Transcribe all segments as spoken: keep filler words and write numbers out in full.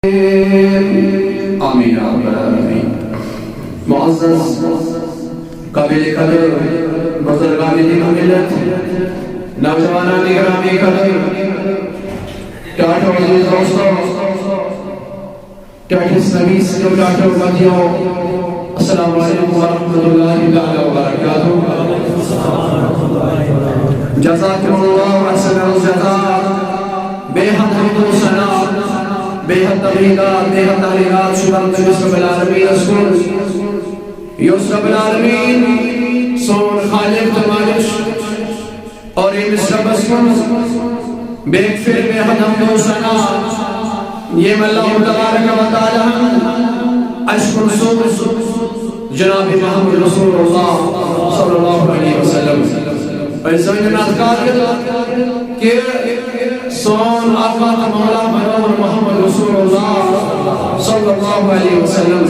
آمین یا رب العالمین۔ معزز، قابل قدر بزرگان دین و ملت، نوجوانان گرامی قدر، ٹاٹھو عزیز دوستو، ٹاٹھس نبی سنو ٹاٹھو مدیو، السلام علیکم ورحمۃ اللہ تعالی وبرکاتہ۔ جزاکم اللہ احسن الجزاء۔ بے حد حمد و ثنا، بے حد تبریکات، بے حد تعلیمات شمار تمس رب العالمین اسکن، یس رب العالمین سون خالق تہٕ مالک چھُ۔ اور ییٚمِس ربس کُن بے پھر بے حد حمد و ثنا، ییٚمۍ اللہ تبارک و تعالیٰ ہن اسہِ کُن سوٗز جناب محمد رسول اللہ صلی اللہ علیہ وسلم۔ أسۍ زٲنِن اَتھ قٲبِل کہِ سون آقا تہٕ مولا بنووُن محمد رسول اللہ صلی اللہ علیہ وسلم۔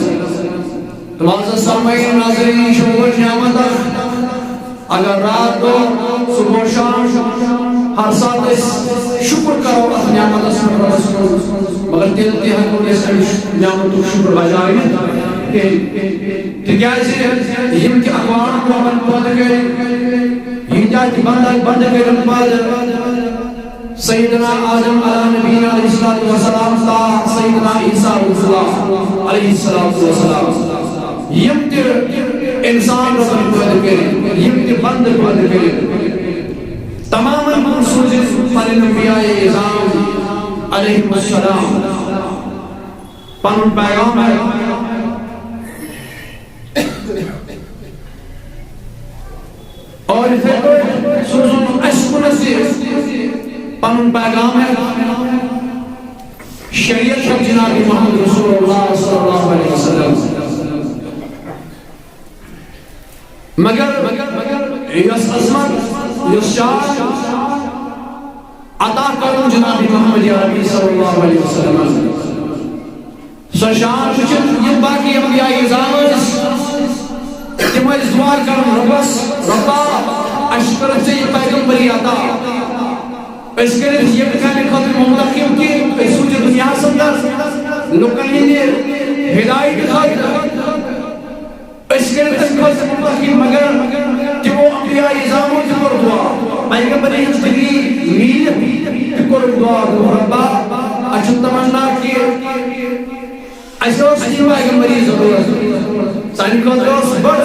تہٕ معزز سامعین، ناظرین، یہِ چھِ بٔڑ نعمت اکھ۔ اگر راتھ دۄہ، صبح و شام، ہر ساتہٕ أسۍ شُکر کرو اَتھ نعمتس پٮ۪ٹھ رۄبس کُن، مگر تیٚلہِ تہِ ہٮ۪کو نہٕ أسۍ اَمہِ نعمتُک شُکر بجاوِتھ کِہیٖنۍ۔ تِکیٛازِ یِم تہِ اقوام رۄبن پٲدٕ کٔرۍ، ییٖتیٛاہ تہِ بندٕ، بندٕ کٔرِن پٲدٕ، سیدنا آدم علیٰ نبینا علیہ الصلوۃ والسلام تا سیدنا عیسیٰ روح اللہ علیہ الصلوۃ والسلام، یِم تہِ انسان رۄبن پٲدٕ کٔرِتھ، یِم تہِ بندٕ پٲدٕ کٔرِتھ، تمامن کُن سوٗزِتھ پنٕنۍ انبیاء عظام علیہم السلام پنُن پیغام ہے۔ اور یِتھے پٲٹھۍ سوٗزُن اَسہِ کُن زِ پنُن پیغام ہے، شریعت ہے جناب محمد رسول اللہ صلی اللہ علیہ وسلم۔ مگر یۄس عظمت، یۄس شان عطا کرُن جناب محمد عربی صلی اللہ علیہ وسلم، سۄ شان وٕچھِتھ یِم باقٕے انبیاء عظام ٲسۍ، تِم ٲسۍ دُعا کران رۄبس، "رۄبا، اَسہِ کٔرٕتھ ژےٚ یہِ پیغمبری عطا، أسۍ کٔرِتھ ییٚمہِ کامہِ خٲطرٕ منتخب کہِ أسۍ سوٗزِتھ دُنیاہس اندر لُکن ہٕنٛدِ ہدایتہٕ خٲطرٕ، أسۍ کٔرِتھ تَمہِ خٲطرٕ منتخب"، مگر تِمو انبیاء عظامو تہِ کوٚر دُعا، پیغمبر یِہٕنٛز ڈگری میٖلِتھ تہِ کوٚرُکھ دُعا، دوٚپُکھ، "رۄبا، اَسہِ چھُ تمنا کہِ اَسہِ اوس یہِ پیغمبری ضروٗرت۔ سانہِ خٲطرٕ اوس بٔڑ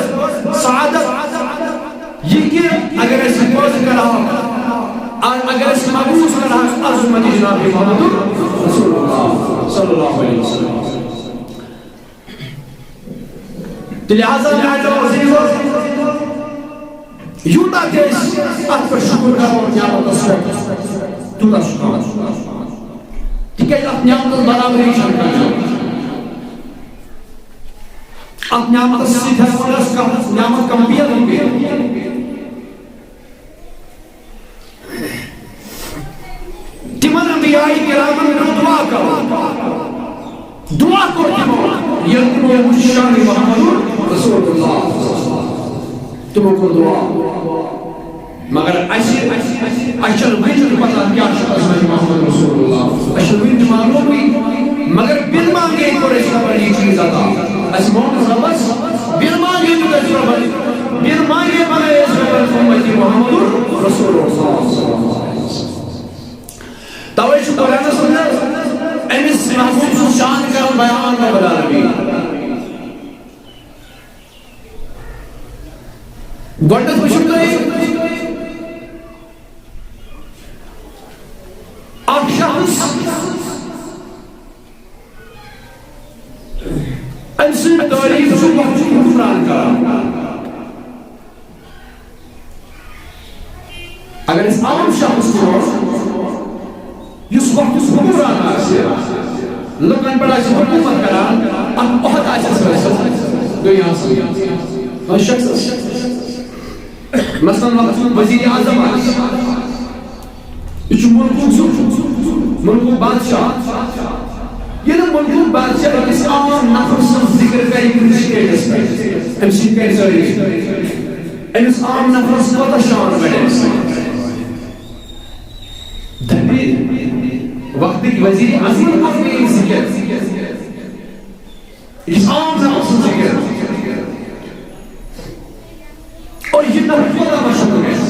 سعادت یہِ کہِ اگر أسۍ یہِ پٲدٕ کرہاو، اگر أسۍ مبعوث کرہاو از امت جناب محمد رسول اللہ صلی اللہ علیہ وسلم۔" تہٕ لہذا میانیو عزیزو، یوٗتاہ تہِ أسۍ اَتھ پٮ۪ٹھ شُکُر کرو نعمتس پٮ۪ٹھ، تیوٗتاہ چھُ کم۔ تِکیٛازِ اَتھ نعمتس برابری چھَنہٕ کانٛہہ۔ اَتھ نعمتس سۭتۍ ہٮ۪کو نہٕ أسۍ کانٛہہ نعمت compare کٔرِتھ۔ تِمن انبیاء کرامن پیوٚو دعا کرُن۔ دعا کوٚر تِمو، ییٚلہِ تِمو وُچھ شان محمد رسول اللہ۔ تِمو کوٚر دعا۔ مگر اَسہِ، اَسہِ چھَنہٕ وٕنہِ تہِ پتہ کیٛاہ چھُ عظمت محمد رسول اللہ۔ اَسہِ چھُنہٕ وٕنہِ تہِ معلومٕے۔ مگر بِن مانگے کوٚر اَسہِ رۄبَن یہِ چیٖز عطا۔ اَسہِ مونٛگ رۄبَس، بِن مانگے دیُت اَسہِ رۄبَن، بِن مانگے بنٲے اَسہِ رۄبَن اُمتی محمد رسول اللہ۔ توے چھُ قرآنس اندر أمِس محبوب سُنٛد شان کران بیان رب العالمین۔ گۄڈٕنیتھ وٕچھِو تُہۍ، اکھ شخص، أمۍ سٕنٛز تعریٖف چھُ وقتُک حکمران کران۔ اگر أسۍ عام شخص نِمو، یُس وقتُک حکمران آسہِ، لُکن پٮ۪ٹھ آسہِ حکوٗمت کران، اکھ عہدٕ آسٮ۪س حٲصِل دُنیاہَس منٛز، کٲنٛسہِ شخصس۔ مثلاً وقتُک وزیر اعظم آسہِ، یہِ چھُ مُلکُک زیُٹھ، مُلکُک بادشاہ۔ ییٚلہِ مُلکُک بادشاہ أکِس عام نفر سٕنٛز ذِکر کرِ کُنہِ سٹیجَس پٮ۪ٹھ، أمۍ سٕنٛدۍ کرِ تعریٖف، أمِس عام نفرَس کوٗتاہ شان بَڑِ اَمہِ سۭتۍ؟ دَپہِ، وقتٕکۍ وزیر اعظمَن کوٚر میٛٲنۍ ذِکر۔ یہِ چھُ عام نفر سُنٛد ذِکِر۔ اور یہِ نفر کوٗتاہ مشہوٗر گژھِ؟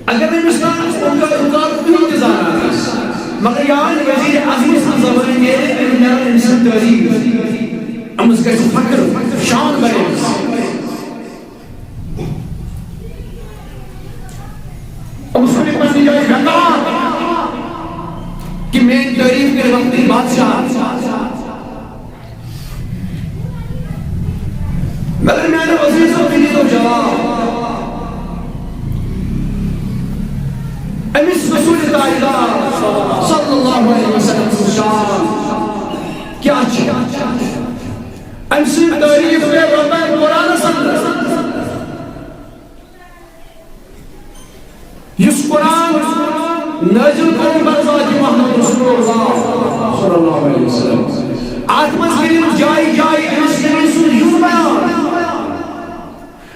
اگر أمِس نہٕ اوقات، اوقات کُنہِ تہِ زانان آسہِ، مگر یہِ آو وزیر اعظم سٕنٛز زبٲنۍ نیرِ، أمِس نیرن أمۍ سٕنٛدۍ تعریٖف۔ أمِس گژھِ فخر، شان بڑِ أمِس۔ أمِس کُنہِ پننہِ جایہِ وقار کہِ میٲنۍ تعریٖف کرِ وقتٕکۍ بادشاہ۔ مگر میانیو عزیزو، تُہۍ دیٖتو جواب۔ أمِس رسول کائنات صلی اللہ علیہ وسلم سُنٛد شان کیٛاہ چھِ؟ أمۍ سٕنٛز تعریٖف کٔر رۄبن قرآنس اندر۔ یُس قرآن نٲزِل کوٚرُن بر ذاتِ محمد رسول اللہ صلی اللہ علیہ وسلم، اَتھ منٛز کٔرِو جایہِ جایہِ أمِس نبی سُنٛد یُن بیان۔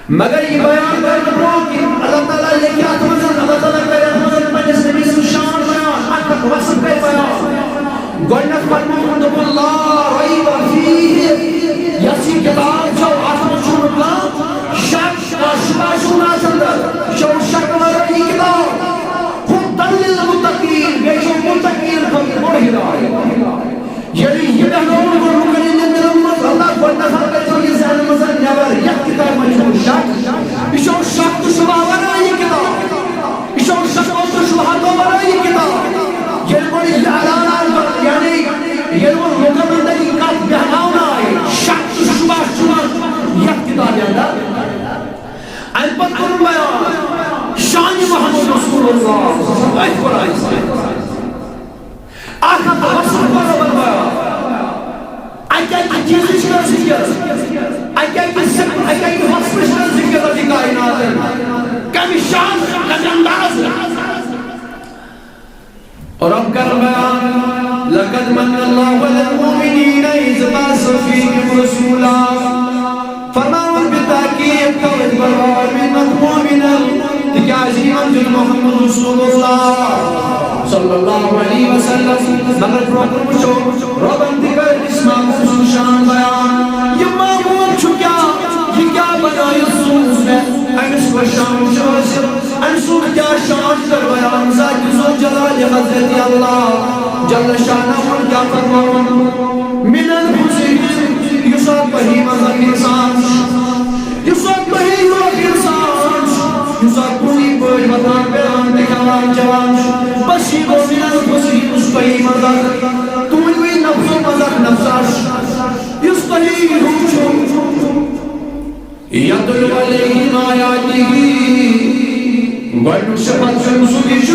مگر یہِ بیان کرنہٕ برٛونٛہہ کہِ اللہ تعالیٰ لیکھِ اَتھ منٛز، اللہ تعالیٰ کرِ اَتھ منٛز پنٛنِس نبی سُنٛد شان بیان، اَتھ پٮ۪ٹھ وصف کرِ بیان۔ گۄڈٕنٮ۪تھ فرمووُن، دوٚپُن، "لا ریب فیہ"، یۄس یہِ کِتاب چھو، اَتھ منٛز چھُنہٕ کانٛہہ شک، کانٛہہ شبہ چھُنہٕ اَتھ اندر۔ یہِ چھو شک ورٲیی کِتاب۔ ہدی للمتقین، بیٚیہِ چھو متقین خٲطرٕ بوٚڑ ہدایت۔ ییٚلہِ یہِ بیٚہناوُن گوٚو لُکن ہٕنٛدٮ۪ن دِلن منٛز، اللہ گۄڈٕنٮ۪تھ ہاوِ تِمن یہِ ذہنہٕ منٛز نٮ۪بر، یَتھ کِتابہِ منٛز چھُنہٕ شک۔ یہِ چھو شک تہٕ شبہ ورٲیی کِتاب۔ یہِ چھو شک تہٕ شبہاتو ورٲیی کِتاب۔ ییٚلہِ گۄڈٕ یہِ اعلان آو کرنہٕ، یعنی ییٚلہِ وۄنۍ لُکن اندر یہِ کتھ بیٚہناونہٕ آیہِ، شک تہٕ شبہ چھُنہٕ یَتھ کِتابہِ اندر۔ امہِ پتہٕ کوٚرُن بیان شانِ محمد رسول اللہ أتھۍ قرآنہِ سۭتۍ۔ اکھ اکھ وصف برابر بیان۔ اکہِ اکہِ چیٖزٕچ کر ذِکر، اکہِ اکہِ صف-، اکہِ اکہِ وصفٕچ کر ذِکر ربِ کائناتن۔ کمہِ شان، کمہِ انداز۔ رب کر بیان، "لقد من اللہ علی المؤمنین اذ بعث فیہم رسولا۔" فرماوان بتحقیق تو اس برابر منت مومنن، تِکیازِ یِمن دیُت محمد رسول اللہ صلی اللہ علیہ وسلم، مگر برونٛہہ کُن وٕچھو، رۄبن تہِ کٔر أسۍ محمد سُنٛد شان بیان۔ یہِ محمود چھُ کیٛاہ؟ یہِ کیٛاہ بنٲیِتھ سوٗز مےٚ؟ أمِس کۄس شان چھِ حٲصِل؟ أمۍ سُنٛد کیٛاہ شان کٔر بیان ذاتِ ذوالجلال حضرت اللہ جل شانہ کیٛاہ فرماوان؟ من انفسہم، یُس اکھ تۄہی منٛز اکھ انسان چھُ، یُس اکھ تۄہی ہیوٗ اکھ انسان چھُ، یُس اکھ پوٗری پٲٹھۍ وۄتھان بیٚہان تہٕ کھٮ۪وان چٮ۪وان چھُ، بس یہِ گوٚو من انفسہم، یُس تۄہی منٛز اکھ، تُہنٛدِ نفسو منٛز اکھ نفسا چھُ، یُس تۄہی ہیوٗ چھُ۔ یتلو علیہم آیاتہ، گۄڈنیُک صفت چھُ أمۍ سُنٛد، یہِ چھُ،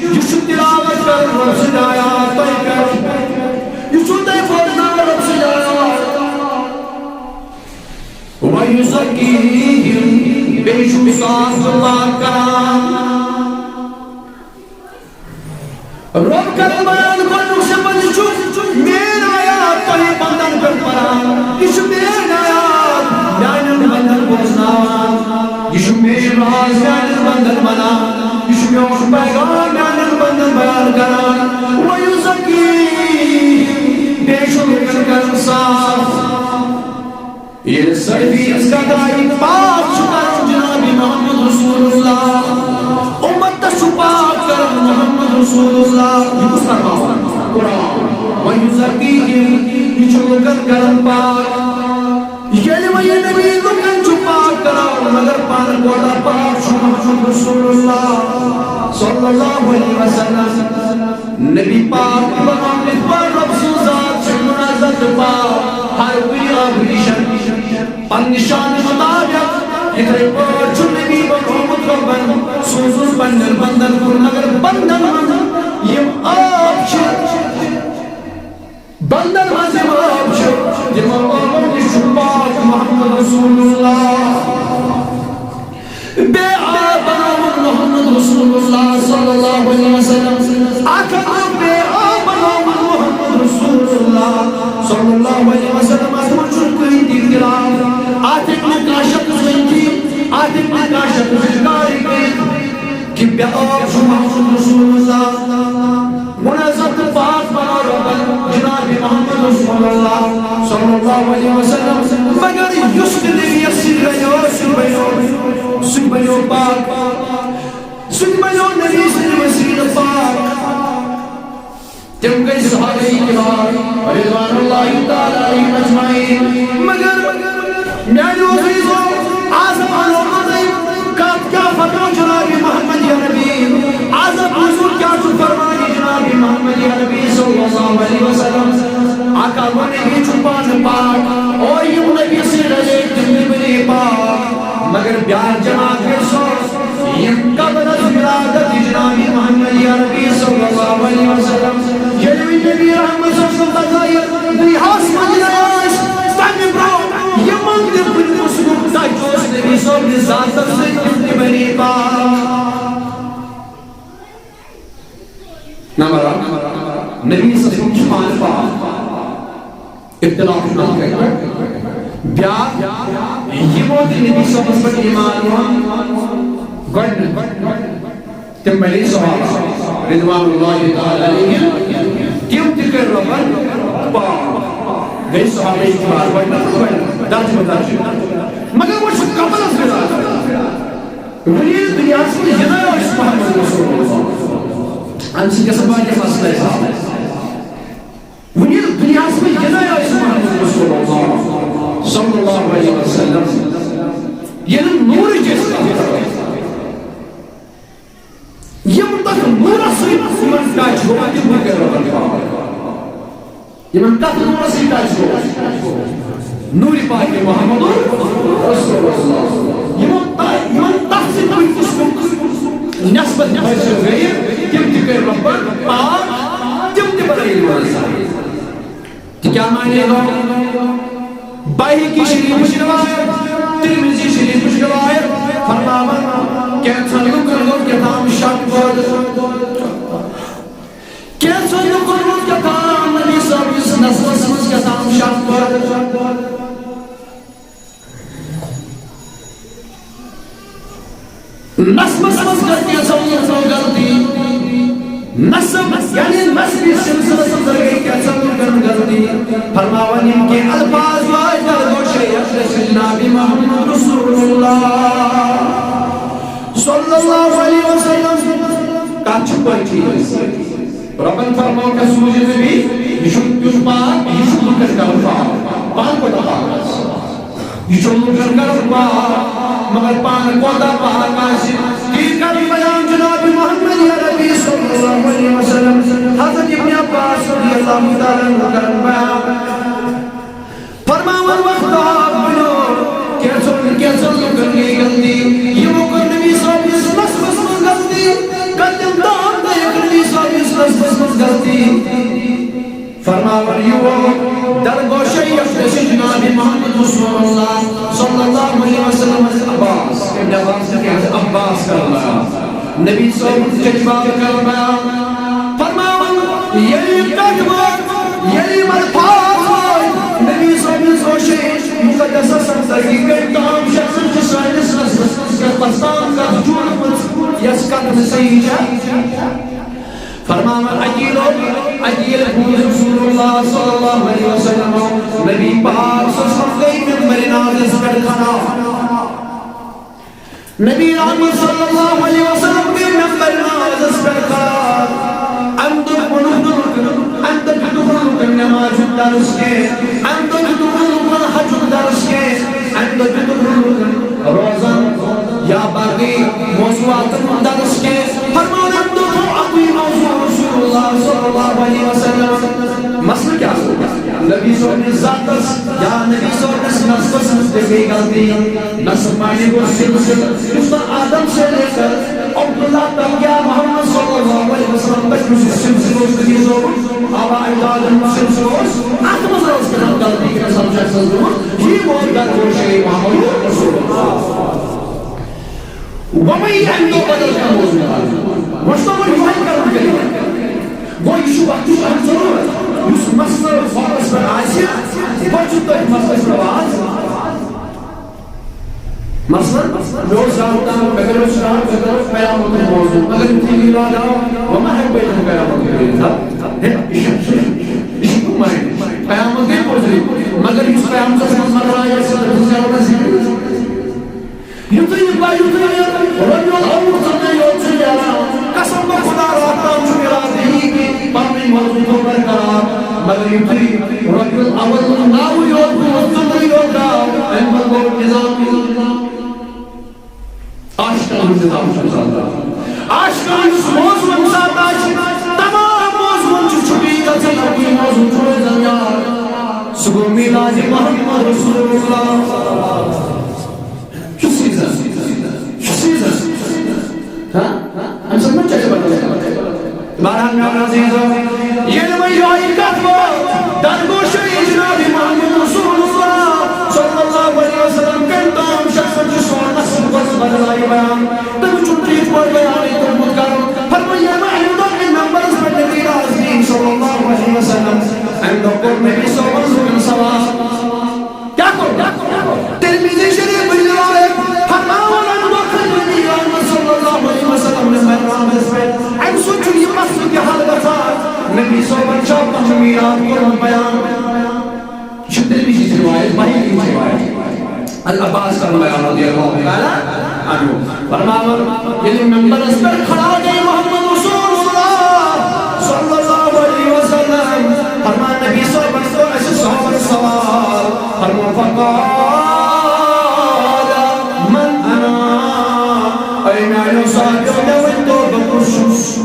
یہِ چھُ تلاوت کران رب سٕنٛدۍ آیات تۄہہِ پٮ۪ٹھ، یہِ چھُ تۄہہِ بوزناوان رب سٕنٛدۍ آیات۔ ویزکیہم، بیٚیہِ چھُ صاف تہٕ پاک کران۔ رب کرن بیان گۄڈنیُک صفت، یہِ چھُ میٲنۍ آیات تۄہہِ بندن پٮ۪ٹھ پران، یہِ چھُ میٲنۍ آیات میانٮ۪ن بندن بوزناوان، یہِ چھُ میٲنۍ راز میانٮ۪ن بندن ونان، یہِ چھُ میون پیغام میانٮ۪ن بندن بیان کران۔ ویزکیہم، بیٚیہِ چھُ لُکن کران صاف۔ ییٚلہِ سٲری أسۍ کتھ آیہِ، پاک چھُ کران جناب محمد رسول اللہ، اُمتس چھُ پاک کران محمد رسول اللہ۔ یہِ کُس فرماوان؟ قرآن۔ ویزکیہم، یہِ چھُ لُکن کران پاک۔ ییٚلہِ وۄنۍ یہِ نبی لُکن چھُ پاک کران، مگر پانہٕ کوتاہ پاک چھُ محمد رسول اللہ صلی اللہ علیہ وسلم؟ نبی پاک تہِ بنووُن یِتھ پٲٹھۍ رۄب سُنٛد ذات چھُ منزہ تہٕ پاک، ہر کُنہِ آبہٕ نِش۔ پننہِ شانہٕ مطابق یِتھے پٲٹھۍ چھُ نبی بنوومُت رۄبن، سوٗزُن پننٮ۪ن بندن کُن۔ مگر بندن منٛز یِم عٲب چھِ، بندن منٛز یِم عٲب چھِ، تِمو عٲبو نِش چھُ پاک محمد رسول اللہ۔ بے عٲب بناوُن محمد رسول اللہ صلی اللہ علیہ وسلم۔ اکھ اکھ بے عٲب بناوُن محمد رسول اللہ صلی اللہ علیہ وسلم۔ اتھ منٛز چھُنہٕ کٕہٕنۍ تہِ اختلاف۔ اتھ ہیٚکہِ نہٕ کانٛہہ شخص ؤنِتھ، اتھ ہیٚکہِ نہٕ کانٛہہ شخص انکارٕے کٔرِتھ کہِ بے عٲب چھُ محمد رسول اللہ۔ منزہ تہٕ پاک بناو رۄبن جناب محمد رسول اللہ صلی اللہ علیہ وسلم، مگر یُس تہِ نبی یَس سۭتۍ رلیو، سُہ بنیو، سُہ بنیو پاک، سُہ تہِ بنیو نبی سٕنٛدِ وسیلہٕ پاک۔ تِم گٔے صحابہ کرام رضوان اللہ تعالیٰ علیہم اجمعین۔ مگر میانیو عزیزو، آز ونو بہٕ تۄہہِ کتھ کیٛاہ فرمو جناب محمد عربی۔ آز بوٗزِو کیٛاہ چھُ فرمان جناب محمد عربی صلی اللہ علیہ وسلم۔ آقا و نبی چھُ پانہٕ پاک، او یِم نبی سٕنٛدۍ رلے تِم تہِ بنے پاک۔ مگر بیٛاکھ جماعت گٔے سۄ، یِم قبلس ولادت جناب محمد عربی صلی اللہ علیہ وسلم، ییٚلہِ وۄنۍ نبی رحمت صلی اللہ علیہ وسلم دُنیاہس منٛز ٲسۍ، تمہِ برونٛہہ یِمن تہِ کُنہِ قٕسمُک ٹچ اوس نبی صٲب نِس ذاتس سۭتۍ، تِم تہِ بنے پاک۔ نمبر اکھ، نبی صلی اللہ علیہ وسلم چھُ پانہٕ پاک۔ اختلاف چھُ اَتھ کَتھِ پٮ۪ٹھ۔ بیٛاکھ، یِمو تہِ نبی صٲبَس پٮ۪ٹھ ایمان اوٚن گۄڈٕنیتھ، تِم بَنے صحابہ رضوان اللہ تعالیٰ علیہم، تِم تہِ کٔرۍ رۄبَن پاک۔ گٔے صحابہ کرام گۄڈٕنیتھ، گۄڈٕنیتھ، درجہٕ بدرجہٕ۔ مگر وۄنۍ چھُ قبلَس بِلال۔ وۄنۍ ییٚلہِ دُنیاہَس منٛز یِنَے اوس محمد رسول اللہ، اَمہِ سۭتۍ گژھن واریاہ مسلہٕ حل۔ وۄنۍ ییٚلہِ دُنیاہَس منٛز یِنَے ٲسۍ محمد رسول اللہ صلی اللہ علیہ وسلم، ییٚلہِ نوٗرٕچ أسۍ کَتھ کَرو، یِم تَتھ نوٗرَس سۭتۍ یِمَن ٹچ گوٚو، تِمَن کٔر رۄبَن پاک۔ یِمَن کَتھ نوٗرَس سۭتۍ ٹچ گوٚو؟ نوٗرِ پاکِ محمد رسول اللہ۔ یِمَن تَتھ، یِمَن تَتھ سۭتۍ کُنہِ قٕسمُک نسبت حٲصِل گٔیہِ، تِم تہِ کٔرۍ رۄبَن پاک، تِم تہِ بَنٲیِن وٲنٛسہٕ۔ تہٕ کیٛاہ معنی گوٚو؟ بایہقی شریفٕچ روایت، ترمذی شریفٕچ روایت فرماوان، کینٛژھن لُکن گوٚو کیٛاہ تام شک پٲدٕ۔ کینٛژھن لُکن گوٚو کیٛاہ تام نبی صٲبنِس نسبس منٛز کیٛاہ تام شک پٲدٕ۔ نسبس منٛز کٔر کینٛژھو لوٗکو غلطی۔ نسب یعنی نسبی سلسلس اندر گٔے کینٛژھن لوٗکن غلطی۔ فرماوان یِم کینٛہہ الفاظ وٲتۍ درگوشے اقدس جناب محمد رسول اللہ صلی اللہ علیہ وسلم۔ کتھ چھِ پٔچی؟ رۄبن فرموو، مےٚ سوٗز یہِ نبی، یہِ چھُ تیُتھ پاک، یہِ چھُ لُکن کران پاک۔ پانہٕ کوٗتاہ پاک آسہِ؟ یہِ چھُ لُکن کران پاک، مگر پانہٕ کوٗتاہ پاک آسہِ؟ تی کران بیان جناب محمد عربی صلی اللہ علیہ وسلم۔ حضرت ابن عباس رضی اللہ تعالیٰ عنہ کران بیان۔ فرماوان وقت آو بُنیٛو، کینٛژھن، کینٛژھن لُکن گٔے غلطی، یِمو کٔر نبی صٲبنِس نسبس منٛز غلطی، کٔر تِم دام دٲخل نبی صٲبنِس نسبس منٛز غلطی۔ فرماوان یہِ ووت درگوشے اقدس جناب محمد رسول اللہ صلی اللہ علیہ وسلم۔ عباس، ابن عباس نہٕ کینٛہہ، عباس کران بیان۔ نبی صٲبُن جذبات کران بیان۔ فرماوان، ییٚلہِ یہِ کتھ وٲژ، ییٚلہِ یِم الفاظ وٲتۍ نبی صٲبنِس گوشے مقدسس اندر، یہِ کٔمۍ تام شخصن چھِ سٲنِس نسبس منٛز کتھ پستان کتھ جوڑمٕژ، یۄس کتھ نہٕ صحیح چھےٚ۔ فرماوان، اتی لوٚگ، اتی ییٚلہِ بوٗز رسول اللہ صلی اللہ علیہ وسلم، نبی پاک صلی اللہ علیہ وسلم گٔے ممبر نازس پٮ۪ٹھ کھڑا۔ نبی رحمت صلی اللہ علیہ وسلم گٔے ممبر نازس پٮ۪ٹھ کھڑا۔ امہِ دۄہ ووٚنُکھ نہٕ لُکن، امہِ دۄہ دیُتُکھ نہٕ لُکن نمازِ ہُنٛد درس کینٛہہ، امہِ دۄہ دیُتُکھ نہٕ لُکن حجُک درس کینٛہہ، امہِ دۄہ دیُتُکھ نہٕ لُکن روزن یا باقٕے موضوعاتن ہُنٛد درس کینٛہہ۔ فرماوان، امہِ دۄہ تھوٚو اَکُے موضوع رسول اللہ صلی اللہ علیہ وسلم۔ مسئلہٕ کیٛاہ گوٚو؟ نبی صٲبنِس ذاتس یا نبی صٲبنِس نسبس منٛز تہِ گٔے غلطی۔ نسب معنی گوٚو سلسلہٕ، یُس نہٕ آدم سے لے کر عبداللہ تک یا محمد صلی اللہ علیہ وسلم تک یُس یہِ سلسلہٕ اوس نبی صٲبُن، آبا اجدادن ہُنٛد سلسلہٕ اوس، اتھ منٛز ٲس کانٛہہ غلطی کینٛہہ سمجھس منٛز گٔمٕژ، یی ووت درگوشے محمد رسول اللہ۔ وۄنۍ یی امہِ دۄہ بدل کانٛہہ موضوع کرنہٕ۔ وۄنۍ چھُ وۄنۍ یِہوٚے کرُن کٔرِتھ۔ گوٚو یہِ چھُ وقتُک اکھ ضروٗرت۔ یُس مسلہٕ وقتس پٮ۪ٹھ آسہِ، پتہٕ چھُ تٔتھۍ مسلس پٮ۪ٹھ واز۔ مثلاً، مےٚ اوس زیادٕ تام، مےٚ کریو start، مےٚ کریو قیامتُک موضوع، مگر یُتھُے یہِ یاد آو، وۄنۍ ما ہٮ۪کہٕ بہٕ یِتھَے قیامت کٔرِتھ؟ ہا؟ ہے، یہِ چھُ، یہِ چھُ کُمَے؟ قیامت گٔے پوٚزٕے، مگر یُس رحمتس منٛز مکرایس سۭتۍ زیادٕ زیادٕ۔ یُتھُے یہِ پَے، یُتھُے یہِ ربیع الاول ژٔندٕے یوت چھُ نیران، قسم بہٕ خدا راتھ تام چھُم ارادٕ یی کہِ پنٕنۍ موضوع تھاوو برقرار، مگر یُتھُے ربیع الاول ناوٕے یوت گوٚو، ژٔندٕے یوت درٛاو، اَمہِ پتہٕ گوٚو نظام۔ عاشقن ہُنٛد نظام چھُ چلان۔ عاشقن یُس موضوع کُنہِ ساتہٕ آسہِ، تمام موضوعن چھُ چھُٹی گژھان، اَکُے موضوع چھُ روزان یاد۔ سُہ گوٚو میلاد محمد رسول اللہ۔ چھُ سیٖزن، چھُ سیٖزن۔ ہاں؟ اَمہِ سۭتۍ ما چلہِ پتہٕ؟ بہرحال میون عزیزو، ییٚلہِ وۄنۍ یِہوٚے کتھ وٲژ درگوشی جناب محمد رسول اللہ صلی اللہ علیہ وسلم، کٔمۍ تام شخصن چھُ سون اصل وضع بدلایہِ بیان۔ تٔمِس چھُنہٕ ٹھیٖک پٲٹھۍ بیانٕے توٚگمُت کرُن۔ فرمٲیِو، ییٚلہِ وۄنۍ اَمہِ دۄہ اَمہِ نمبرس پٮ۪ٹھ نبی عظیم صلی اللہ علیہ وسلم، اَمہِ دۄہ کوٚر نبی صٲبن لُکن سوال۔ کیٛاہ کوٚر؟ ترمذی شریفٕچ روایت، فرماوان اَمہِ دۄہ کھٔتۍ نبی احمد صلی اللہ علیہ وسلم ممبر رحمتس پٮ۪ٹھ۔ اَمہِ سۭتۍ چھُنہٕ یہِ مسلہٕ تہِ حل گژھان۔ نبی صٲبن چھا پنُن میلاد کوٚرمُت بیان؟ یہِ چھُ ترمذی ہٕنٛز روایت، بخاری ہٕنٛز روایت۔ العباس کرن بیان رضی اللہ تعالیٰ عنہ۔ فرماوان، ییٚلہِ ممبرس پٮ۪ٹھ کھڑا گٔے محمد رسول اللہ صلی اللہ علیہ وسلم، فرمان نبی صٲبن کوٚر اَسہِ صحابن سوال، فرموو، فقال من انا؟ اے میانیو صحابیو، مےٚ ؤنۍ تو، بہٕ کُس چھُس؟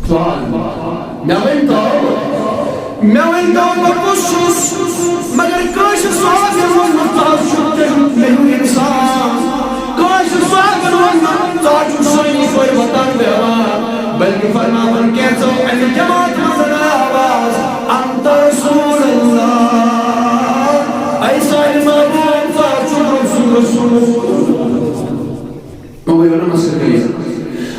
سوال۔ مےٚ ؤنۍ تو، مےٚ ؤنۍ تو، بہٕ کُس چھُس؟ مگر کٲنٛسہِ صحابین ووٚن نہٕ، ژٕ حظ چھُکھ تیُتھ، تیُتھ انسان۔ کٲنٛسہِ صحابین ووٚن نہٕ، ژٕ حظ چھُکھ سٲنی پٲٹھۍ وۄتھان بیٚہوان۔ بلکہِ فرماوان کینٛژو اَمہِ جماعتہِ منٛز آواز، انت رسول اللہ، اے سانہِ محبوب، ژٕ حظ چھُکھ رسول، رسول۔ وۄنۍ گوٚو نماز کٔرِتھ۔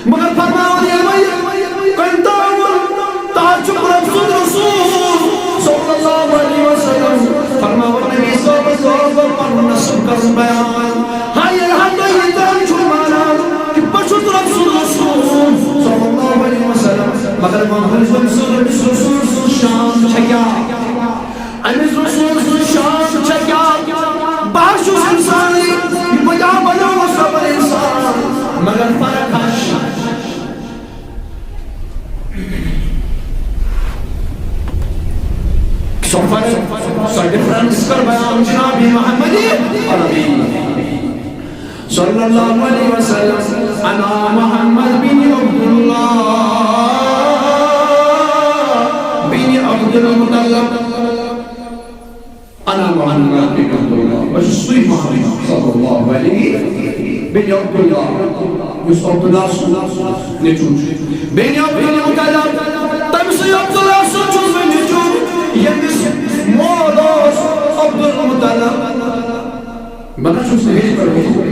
مگر فرماوان ییٚلہِ وۄنۍ کٔمۍ تام ووٚن، تاج چھُ رب سُنٛد رسول صلی اللہ علیہ وسلم۔ فرماوان نبی صٲبس اوس بہٕ پنُن نسب کرُن بیان۔ ہاے ییٚلہِ ہا تُہۍ یہِ تام چھُو مانان کہِ بہٕ چھُس رب سُنٛد رسول صلی اللہ علیہ وسلم، مگر وۄنۍ ؤنِو أمِس رسول سٕنٛز شان چھےٚ کیٛاہ؟ أمِس رسول سٕنٛز شان چھےٚ کیٛاہ؟ بہٕ حظ چھُس اِنسانٕے، بہٕ کیٛاہ بنیومُت سا بہٕ اِنسان؟ مگر فرق حظ چھِ۔ سۄ فرق، سۄ difference کر بیان جناب محمد عربی۔ صلی اللہ علیہ وسلم، انا محمد بن عبداللہ بن عبد المطلب، انا محمد بن عبداللہ، بہٕ چھُس سُے محمد صلی اللہ علیہ بن عبداللہ، یُس عبداللہ سُنٛد نیٚچوٗ چھُ، بن عبد المطلب، تٔمۍ سٕے عبداللہ سُنٛد چھُس بہٕ نیٚچوٗ، ییٚمِس مول اوس عبد المطلب۔ بہٕ نہ چھُس نہٕ ہیٚچھ پٮ۪ٹھ وُچھمُت۔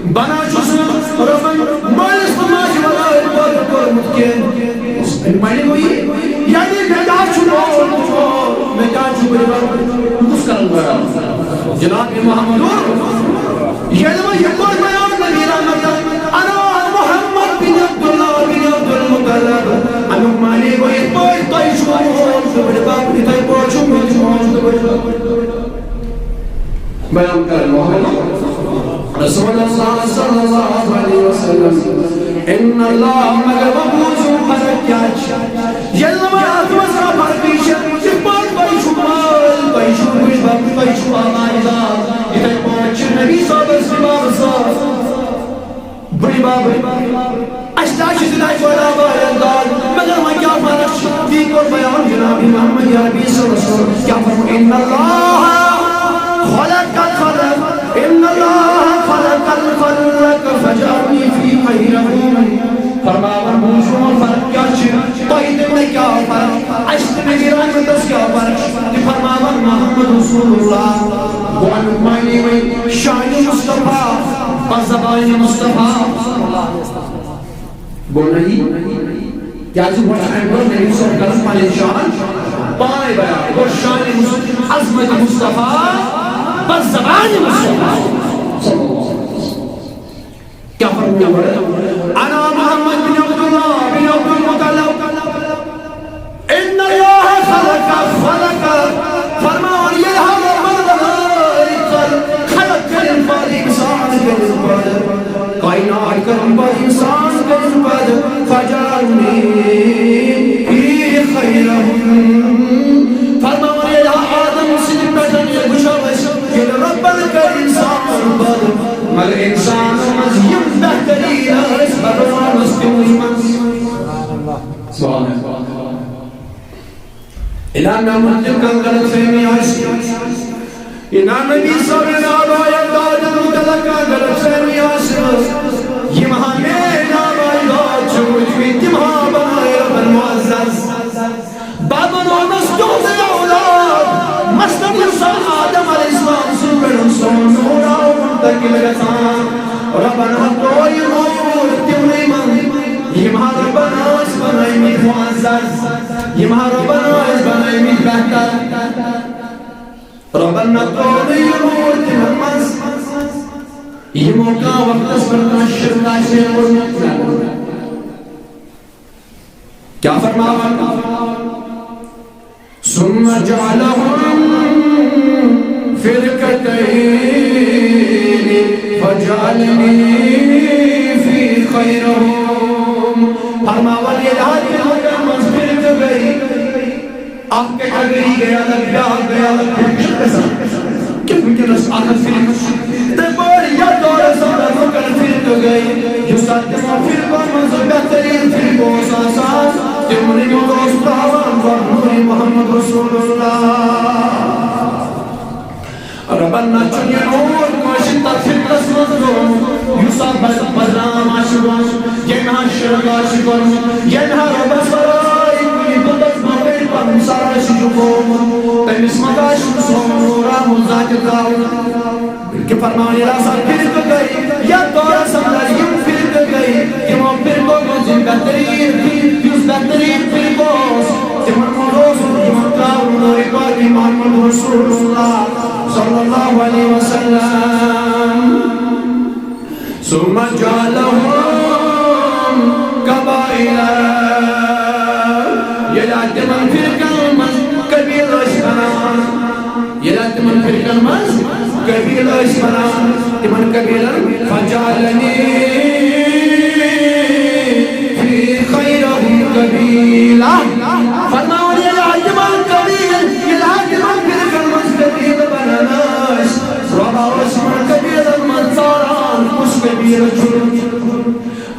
بہٕ نہ چھُس نہٕ رۄبَن مٲلِس تہٕ ماجہِ وَرٲے پٲدٕ کوٚرمُت کینٛہہ۔ معنی گوٚو یہِ، یعنی مےٚ کیٛاہ چھُ مول تہٕ مول، مےٚ کیٛاہ چھُ بٕڈِبَب، بہٕ کُس کَرَن گۄڈٕ؟ جناب محمد، ییٚلہِ وۄنۍ یہِ کوٚر بیان نبی رحمتَن، انا محمد بن عبداللہ بن عبد المطلب، اَمیُک معنی گوٚو یِتھ پٲٹھۍ تۄہہِ چھُو مول تہٕ بٕڈِبَب، یِتھَے پٲٹھۍ چھُ مےٚ تہِ مول تہٕ بٕڈِبَب۔ بیان کرن محمد رسول اللہ صلی اللہ علیہ وسلم۔ ان اللہ، مگر وۄنۍ بوٗزِو فرق کیٛاہ چھِ۔ ییٚلہِ نہٕ وۄنۍ اَتھ منٛز کانٛہہ فرقٕے چھِ، یِتھ پٲٹھۍ تۄہہِ چھُو مٲلۍ، تۄہہِ چھُو بٕڈِبَب، تۄہہِ چھُو آبادار، یِتھَے پٲٹھۍ چھِ نبی صٲبَس تہِ بابہٕ صٲب۔ بٕڈِبَب، اَسہِ تہِ حظ چھِ تِتھَے پٲٹھۍ آبادار، مگر وۄنۍ کیٛاہ فرق چھِ؟ تی کوٚر بیان جناب محمد عربی صلی اللہ علیہ وسلم۔ کیٛاہ فرموو؟ ان اللہ خلق الخلق، ان اللہ خلق الخلق فجعلنی فی خیرہم۔ فرماوان، بوٗزِو وۄنۍ فرق کیٛاہ چھِ؟ تۄہہِ تہٕ مےٚ کیٛاہ فرق؟ اَسہِ تہٕ نبی رحمتس کیٛاہ فرق چھِ؟ تہِ فرماوان محمد رسول اللہ۔ گوٚو اَمیُک معنی وۄنۍ شانِ مصطفیٰ، پس زبانِ مصطفیٰ۔ گوٚو نہ یی؟ کیٛازِ وۄنۍ چھُ اَمہِ برٛونٛہہ نبی صٲب کران پنٕنۍ شان پانے بیان۔ گوٚو شانِ مص-، عظمت مصطفیٰ، پس زبانِ مصطفیٰ۔ کیٛاہ فرموو گۄڈٕ؟ انا محمد بن عبداللہ بن عبد المطلب۔ ان اللہ خلق، خلق، فرماوان ییٚلہِ حضرت انسانو منٛز یِم بہتریٖن ٲسۍ، بہٕ بناونس تِموٕے منٛز۔ سبحان اللہ۔ اِلہا مےٚ مُتعلِق کانٛہہ غلط فہمی آسہِ، اِلہا نبی صٲبٕنۍ آباء اجدادن مُتعلِق کانٛہہ غلط فہمی آسہِ، یِم ہا میٲنۍ آباء اجداد چھِ روٗدۍمٕتۍ، تِم ہا بنٲے رۄبن معزز۔ بہٕ بنومس تِہُنٛدُے اولاد۔ مثلاً یُس آدم علیہ السلام سٕنٛدِ پٮ۪ٹھ سون نوٗر آو منتقل گژھان، رۄبن ہا ترٛوو یہِ نوٗر تِمنٕے منٛز۔ یِم ہا رۄبن ٲسۍ بنٲومٕتۍ معزز، یِم ہا رۄبن ٲسۍ بنٲومٕتۍ بہتر۔ رۄبن نہ ترٛوو نہٕ یہِ نوٗر تِمن منٛز، یِمو کانٛہہ وقتس پٮ۪ٹھ کانٛہہ شرک آسہِ ہے کوٚرمُت۔ کیا فرماوان؟ ثم جعلهم فرقتين فجعلني في خيرهم۔ فرماوان، ییٚلہِ حظ تِمن منٛز فرقہٕ گٔے، اکھ category گٔے الگ، بیٛاکھ گٔے الگ، فرقہٕ چھُ گژھان۔ کہِ وٕنکیٚنَس اَکھ فرقہٕ چھُ۔ تَمہِ پٲٹھۍ یَتھ دورَس اندر لُکَن فرقہٕ گٔے، یُس اَتھ تِمو فرقو منٛز بہتریٖن فرقہٕ اوس آسان، تِمنٕے منٛز اوس تراوان گۄڈٕ نوٗرِ محمد رسول اللہ۔ رۄبَن نہ چھُ یہِ نوٗر کٲنٛسہِ تَتھ فرقَس منٛز ترٛوومُت، یُس اَتھ بد-، بدنام آسہِ گوٚمُت، ییٚمہِ ہا شرک آسہِ کوٚرمُت، ییٚمہِ ہا رۄبَس ورٲے کُنہِ بُتَس برونٛہہ کَنہِ پَنُن سَر آسہِ جُکومُت، تٔمِس منٛز آسہِ نہٕ سون نوٗر آمُت ذاتِ تعالیٰ۔ بلکہِ فرماوان ییٚلہِ ہسا فرقہٕ گٔے، یَتھ دورَس اندر یِم فرقہٕ گٔے، تِمو فرقو منٛز یِم بہتریٖن فرقہٕ، یُس بہتریٖن فرقہٕ اوس، تِمن منٛز اوس یِمن ترٛاوُن نوٗرِ پاکِ محمد رسول اللہ صلی اللہ علیہ وسلم۔ ثم جعلهم قبائل۔ ییٚلہِ اَتھ تِمن فرقن منٛز قبیٖلہٕ ٲسۍ بناوان، ییٚلہِ اَتھ تِمن فرقن منٛز قبیٖلہٕ ٲسۍ بناوان، تِمن قبیٖلن فجعلني في خيرهم قبيلا۔ فرماوان، ییٚلہِ اَتھ تِمن قبیٖلہٕ، ییٚلہِ اَتھ تِمن فرقن منٛز قبیٖلہٕ بنان ٲسۍ، رۄبا اوس یِمن قبیٖلن منٛز ژاران، کُس قبیٖلہٕ چھُ۔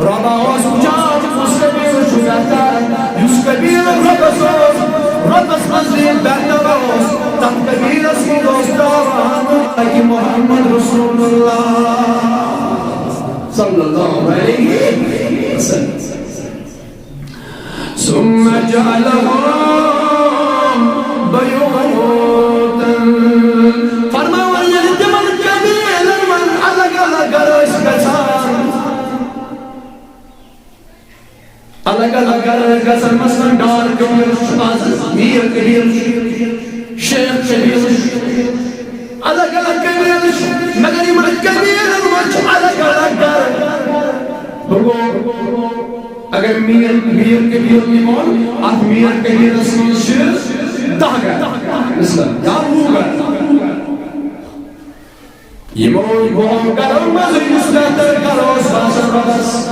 رۄبا اوس وٕچھان، کُس قبیٖلہٕ چھُ بہتر۔ یُس قبیٖلہٕ رۄبس اوس، رۄبس نزدیٖک بہتر اوس، تتھ قبیٖلس منٛز اوس ترٛاوان اکہِ محمد رسول اللہ صلی اللہ علیہ وسلم۔ ثم جعلهم بيوتا۔ فرماوان، ییٚلہِ تِمن قبیٖلن منٛز الگ الگ گرٕ ٲسۍ گژھان، الگ الگ گرٕ ٲسۍ گژھان، مثلاً ڈار قبیٖلہٕ چھُ، از میٖر قبیٖلہٕ چھُ، شیخ قبیٖلہٕ چھُ، الگ الگ قبیٖلہٕ چھِ، مگر یِمن قبیٖلن منٛز چھِ الگ الگ گرٕ۔ وۄنۍ گوٚو، اگر میٖر، میٖر قبیٖلہٕ نِمون، اتھ میٖر قبیٖلس منٛز چھِ دَہ گرٕ، مثلاً، یا وُہ گرٕ۔ یِمو وُہو گرو منٛز یُس بہتر گرٕ اوس باسان رۄبس،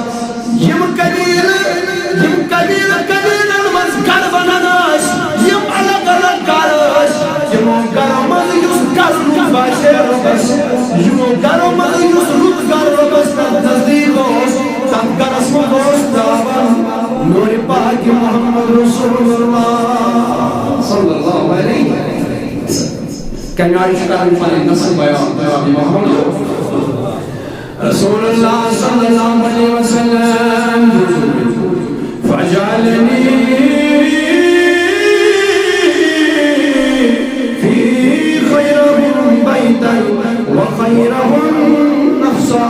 یِم قبیٖلہٕ، یِم قبیٖلہٕ، قبیٖلن منٛز گرٕ بنان ٲسۍ، یِم الگ الگ گرٕ ٲسۍ، یِمو گرو منٛز یُس گرٕ رُت باسے رۄبس، یِمو گرو منٛز یُس رُت گرٕ رۄبس نزدیٖک اوس، تتھ گرس منٛز اوس ترٛاوان نوٗرِ پاکِ محمد رسول اللہ صلی اللہ علیہ وسلم۔ کمہِ آیہِ چھُ کران پنٕنۍ نسل بیان جناب محمد رسول اللہ صلی اللہ علیہ وسلم؟ فجعلني في خيرهم بيتا وخيرهم نفسا۔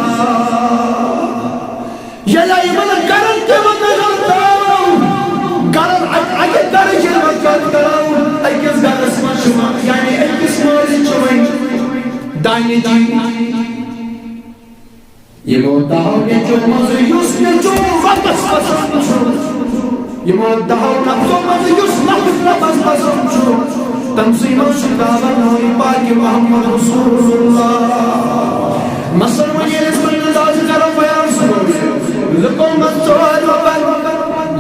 ییٚلہِ یِمن گرن تہِ وۄنۍ نظر ترٲو، گرن اَکہِ، اَکہِ گرٕچ ییٚلہِ وۄنۍ کتھ کرو، أکِس گرس منٛز چھُ وۄنۍ، یعنی أکِس مٲلِس چھُ وۄنۍ دانہِ جی۔ یِمو دَہو نیٚچو منٛزٕ یُس نیٚچو رۄبس پسنٛد چھُ، یِمو دَہو نفرو منٛزٕ یُس نفر رۄبس پسنٛد چھُ، تٔمۍ سٕے منٛز چھُ دعوت نوٗرِ پاکِ محمد رسول اللہ۔ مثلاً وۄنۍ ییٚلہِ أسۍ وۄنۍ اندازٕ کرو بیان صٲب، لُکو منٛز ژور رۄبن،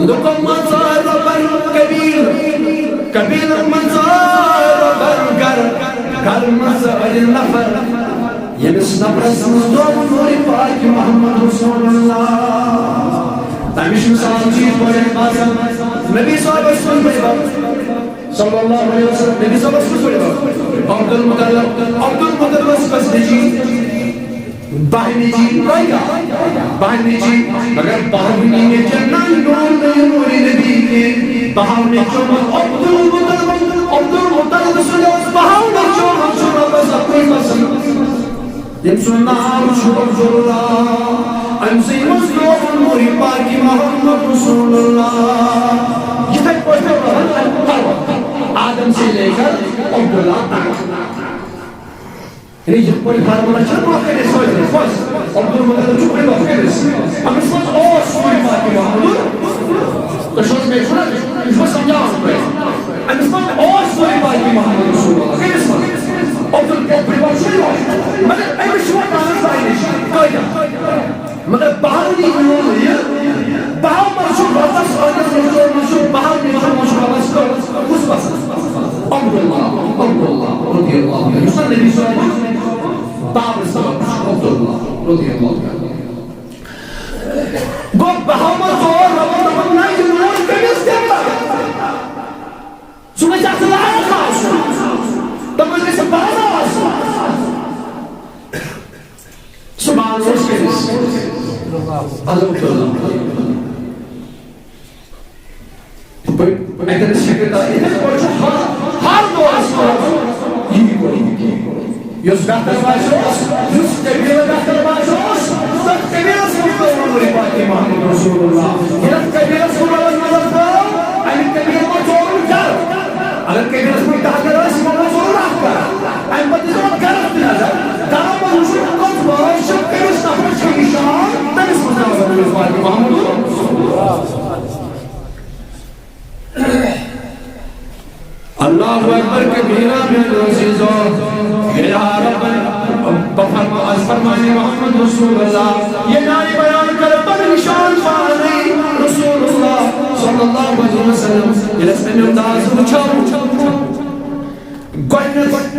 لُکو منٛز ژور رۄبن قبیٖلہٕ، قبیٖلن منٛز ژور رۄبن گرٕ، گرٕ منٛز ژورِ نفر۔ ییٚمِس نفرس منٛز دۄن نوٗرِ پاکِ محمد رسول اللہ۔ تَمِچ مثال چھِ یِتھ پٲٹھۍ باسان، نبی صٲبَس سُنٛد بیبَک صلی اللہ علیہ وسلم، نبی صٲبَس سُنٛد بیبَک عبدالمطلب، عبدالمطلبَس کٔژ نیٚچِوۍ؟ باہ نیٚچِوۍ۔ کٲتیٛاہ؟ باہ نیٚچِوۍ۔ مگر باہَو نیٚچوٮ۪ن نہٕ نوٗر نہٕ نوٗرِ نبی کینٛہہ۔ باہَو نیٚچوٮ۪ن منٛز عبدالمطلب، عبدالمطلب سُنٛد اوس باہَو نیٚچوٮ۪ن منٛز چھُ رۄبَس اَکُے پسنٛد۔ ییٚمۍ سُنٛد ناو چھُ عبداللہ، أمۍ سٕے منٛز لوگ نوٗرِ پاکِ محمد رسول اللہ۔ یِتھَے پٲٹھۍ چھُ وَنان آدم سے لے کر عبداللہ تک۔ یعنی یِتھ پٲٹھۍ فارمولا چھُنہ برٛونٛہہ کَنہِ اَسہِ سٲنِس، بَس، عبدالمطلب چھُ برٛونٛہہ کَنہِ اَسہِ۔ أمِس منٛز اوس نوٗرِ پاکِ محمد۔ تُہۍ چھِو حظ مےٚ چھُنہ، یہِ چھُ مےٚ سمجھاوان تۄہہِ۔ أمِس منٛز اوس نوٗرِ پاکِ محمد رسول اللہ۔ کٔمِس منٛز؟ عبدالمطلب چھُ یِوان۔ مگر أمِس چھُ وۄنۍ پانَس پَے نِش۔ کۭتیٛاہ؟ مگر باہَو نیٚچوٮ۪ن منٛز یہِ، باہَو منٛز چھُ رۄبَس، أہنٛدِس رسولَس منٛز چھُ باہَو نیٚچوٮ۪ن منٛز چھُ رۄبَس کُس پسنٛد؟ عبداللہ، عبداللہ رضی اللہ عنہ۔ یُس نبی صٲبَس بابَس ناو چھُ عبداللہ رضی اللہ عنہ۔ گوٚو باہَو منٛز ژور رۄبَن دوٚپُن، نہ، یہِ نوٗر کٔمِس دِمہٕ بہٕ؟ سُہ گژھِ اَتھ لایق آسُن۔ تِمَن گژھِ پانہٕ آسُن۔ سبحان اوس کٔمِس؟ عظمت اللہ۔ یِتھ پٲٹھۍ اَتٮ۪ن چھِ کِتاب، یِتھَے پٲٹھۍ چھُ ہر، ہر دورَس منٛز یی کوٚرمُت۔ یُس بہتر باسیوس، یُس قبیلہٕ بہتر باسیوس، تَتھ قبیلَس منٛز کوٚرمُت نوٗرِ پاکِ محمد رسول اللہ۔ یَتھ قبیلَس کُن اگر نظر ترٛٲو، اَمہِ قبیلہٕ منٛز ژوٚل گَرٕ۔ اگر قبیلَس منٛز طاقت آسہِ، یِمَن منٛز ژوٚل رَب گَرٕ۔ اَمہِ پَتہٕ دِژ یِمَن گَرَس تہِ نظر۔ گَرَن منٛز وٕچھُن کٔژ بٲژ چھِ، کٔمِس نفرَس چھِ نِشان، تٔمِس منٛز نظر ترٛٲوِتھ واتہِ محمد۔ اللہ اکبر کبیرہ، میانیو عزیزو، ییٚلہِ آ ربن، بہٕ فرما-، از فرمانے محمد رسول اللہ، ییٚلہِ آیہِ بیان کرٕ بہٕ نشان پانے رسول اللہ صلی اللہ علیہ وسلم، ییٚلہِ أسۍ اَمہِ انداز وٕچھو، گۄڈٕنیتھ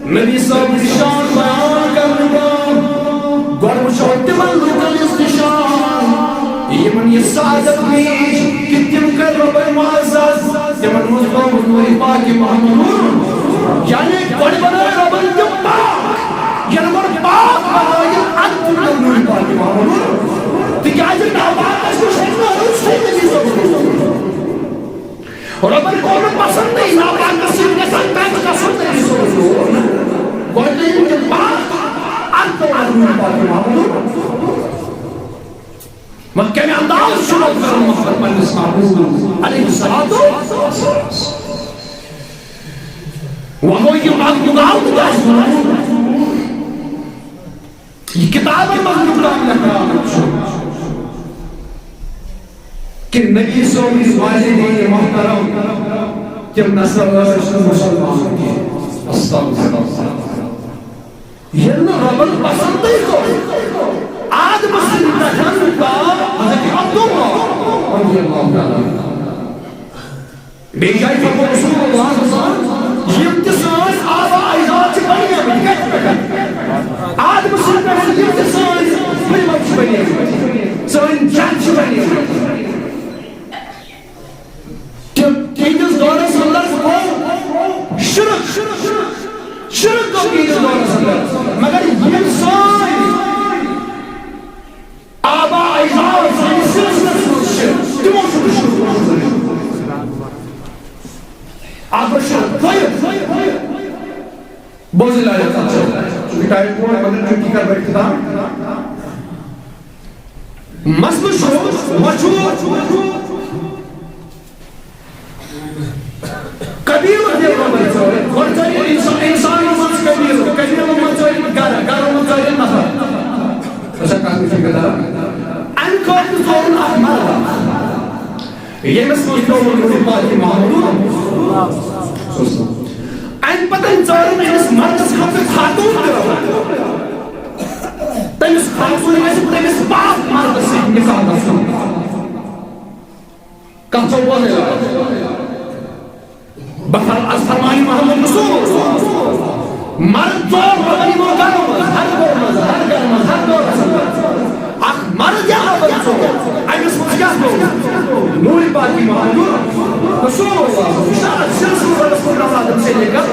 نبی صٲب نشان بیان کرنہٕ برٛونٛہہ، گۄڈٕ وٕچھو تِمن لوٗکن ہٕنٛز نشان، یِمن یہِ سعادت میج کہِ تِم کٔرۍ رۄبن معزز، تِمن منٛز گوٚو نوٗرِ پاکِ محمد۔ یعنی گۄڈٕ بنٲے رۄبن تِم پاک، ییٚلہِ گۄڈٕ پاک بنٲیِکھ، اَدٕ تُلنَکھ نوٗرِ پاکِ محمد۔ تِکیٛازِ ناپاکس نِش ہیٚکہِ نہٕ رُت تھٲوِتھ یہِ ضروٗرت۔ رۄبن کوٚر نہٕ پسنٛدٕے ناپاکس سۭتۍ گژھن کتھ گژھُن تٔمِس اوس نوٗر۔ گۄڈٕ ییٚلہِ تِم پاک، اَدٕ تُلنَکھ نوٗرِ پاکِ محمد۔ وۄنۍ کَمہِ انداز چھُ رۄب کران محبت پننِس محبوب علیہ الصلوۃ والسلام؟ وۄنۍ گوٚو یہِ مقدار تہِ آسہِ ووٚنمُت۔ یہِ کِتابَن منٛز یہِ قرآن لیکھنہٕ آمُت چھُ کہِ نبی صٲبٕنۍ والدین محترم تِم نسا ٲسۍ نہٕ مُسلمان کینٛہہ۔ استغفر اللہ۔ ییٚلہِ نہٕ رۄبَن پسنٛدٕے کوٚر، آدمہٕ سٕنٛدِ پٮ۪ٹھ تا حضرت عبداللہ رضی اللہ تعالیٰ عنہ۔ بیٚیہِ جایہِ فرموو رسول اللہ صلی اللہ علیہ وسلم، یِم تہِ سٲنۍ آبا اجداد چھِ بنیمٕتۍ، کتہِ پٮ۪ٹھ؟ آدمہٕ سٕنٛدِ پٮ۪ٹھ یِم تہِ سٲنۍ پُلوَت چھِ بنیمٕتۍ، سٲنۍ جد چھِ بنیمٕتۍ۔ تِم تِہنٛدِس دورس اندر گوٚو شرک، شرک گوٚو تِہنٛدِس دورس اندر، مگر یِم سٲنۍ آبا اجداد سٲنِس سلسلس منٛز چھِ، تِمو چھُ نہٕ شرک کوٚرمُت۔ اکھ گوٚو شرک۔ دوٚیِم، بوزِو لاجہِ کتھ چھِ، چونکہ ٹائم گوٚو، مگر چونکہ کرٕ بہٕ اختتام۔ مسئلہٕ چھُ، وۄنۍ چھُ قبیلہٕ تہِ یِوان ژٲرِتھ۔ گۄڈٕ ژٲرِو اِنسان، اِنسانَن منٛز قبیلہٕ، قبیلَن منٛز ژٲرِو گَرٕ، گَرَن منٛز ژٲرِو نفر۔ أسۍ ہا کَتھ وٕچھِو کَتھ۔ اَمہِ خٲطرٕ ژوٚرُن اَکھ مرد، ییٚمِس منٛز پیوٚو نوٗرِ پاکِ محمد۔ اَمہِ پَتہٕ ژٲرٕن أمِس مردَس خٲطرٕ خاتوٗن تہِ۔ تٔمِس خاتوٗن گژھِ تٔمِس پاک مردَس سۭتۍ نِکاح گژھُن۔ کتھ چھو بوزان؟ بہرحال، از فرمانی محمد رسول۔ مرد ژور پتن یِمو گرو منٛز، ہر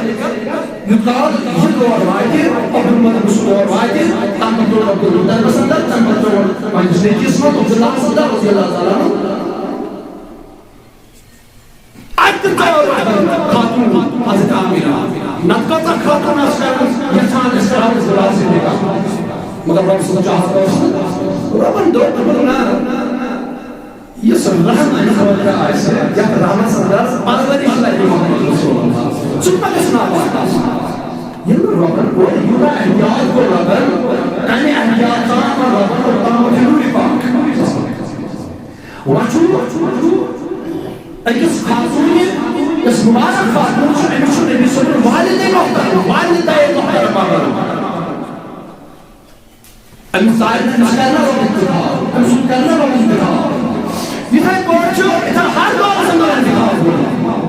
یوت کال یہِ تور واتہِ، عبدالمطلب سُہ تور واتہِ، تَمہِ پَتہٕ ترٛوو عبدالمطلبَس اندر، تَمہِ پَتہٕ ترٛوو پنٛنِس نیٚچوِس منٛز عبداللہَس اندر رضی اللہ تعالیٰ عنہ۔ اَتہِ تہِ ترٛٲو خاتوٗن حضرت آمینہ۔ نَتہٕ کۭژاہ خاتوٗن آسہٕ کران یَژھان أسۍ کرہوس بُلاس سۭتۍ نِکاح۔ مگر رۄب سُنٛد چاہت اوس نہٕ۔ رۄبَن دوٚپ، دوٚپُن، نہ، یُس رحم خٲطرٕ آسہِ، یَتھ رحمَس اندر پرورش لَگہِ محمد رسول اللہ، سُہ تہِ ما گژھِ ناپاک آسُن؟ ییٚلہِ نہٕ رۄبَن کوٚر، یوٗتاہ احتیاط کوٚر رۄبَن، تَمہِ احتیاط سان کوٚر رۄبَن اوٚتام ووت نوٗرِ پاک۔ وۄنۍ چھُ أکِس خاتوٗنہِ، یۄس مُبارک خاتوٗن چھِ، أمِس چھُ نبی صٲبُن والدے محترم، والدے محترم بنُن۔ أمِس سارنٕے، أمِس کرناوو انتخاب، أمِس سُنٛد کرناوو انتخاب۔ یِتھَے پٲٹھۍ چھُ یِتھَے ہر دورَس اندر انتخاب گوٚمُت۔